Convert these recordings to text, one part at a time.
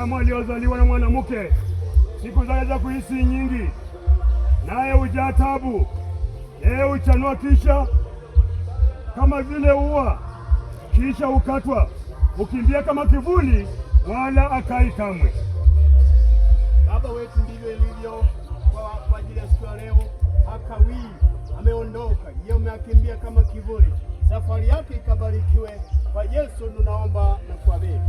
Mwanadamu aliyozaliwa na mwanamke, siku zake za kuishi nyingi, naye hujaa taabu. Yeye huchanua kisha kama vile ua, kisha hukatwa, hukimbia kama kivuli, wala hakai kamwe. Baba wetu, ndivyo ilivyo kwa ajili ya siku ya leo. Hakawii, ameondoka, yeye amekimbia kama kivuli. Safari yake ikabarikiwe. Kwa Yesu tunaomba na kuamini.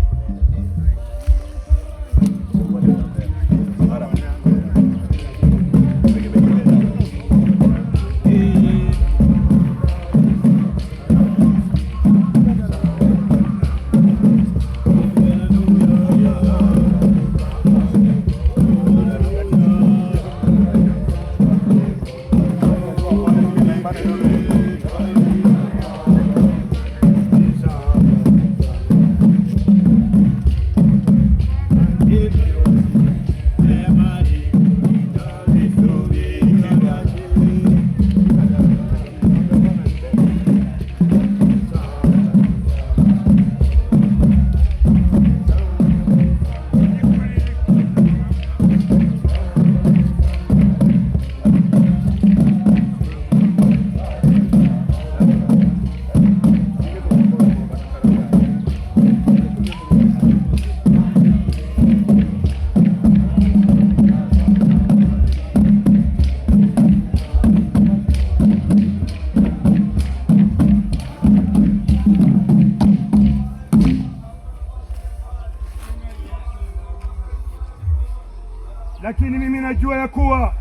Lakini mimi najua ya kuwa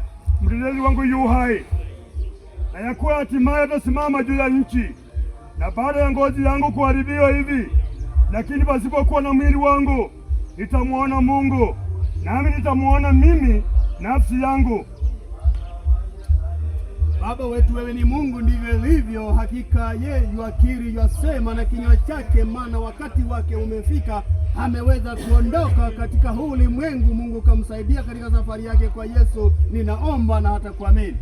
mtetezi wangu yu hai, na ya kuwa hatimaye atasimama juu ya nchi. Na baada ya ngozi yangu kuharibiwa hivi, lakini pasipokuwa na mwili wangu, nitamwona Mungu, nami nitamwona mimi nafsi yangu. Baba wetu, wewe ni Mungu, ndivyo ilivyo. Hakika ye yuakiri, yuasema na kinywa chake, maana wakati wake umefika. Ameweza kuondoka katika huu ulimwengu. Mungu kamsaidia katika safari yake. Kwa Yesu ninaomba na hata kuamini.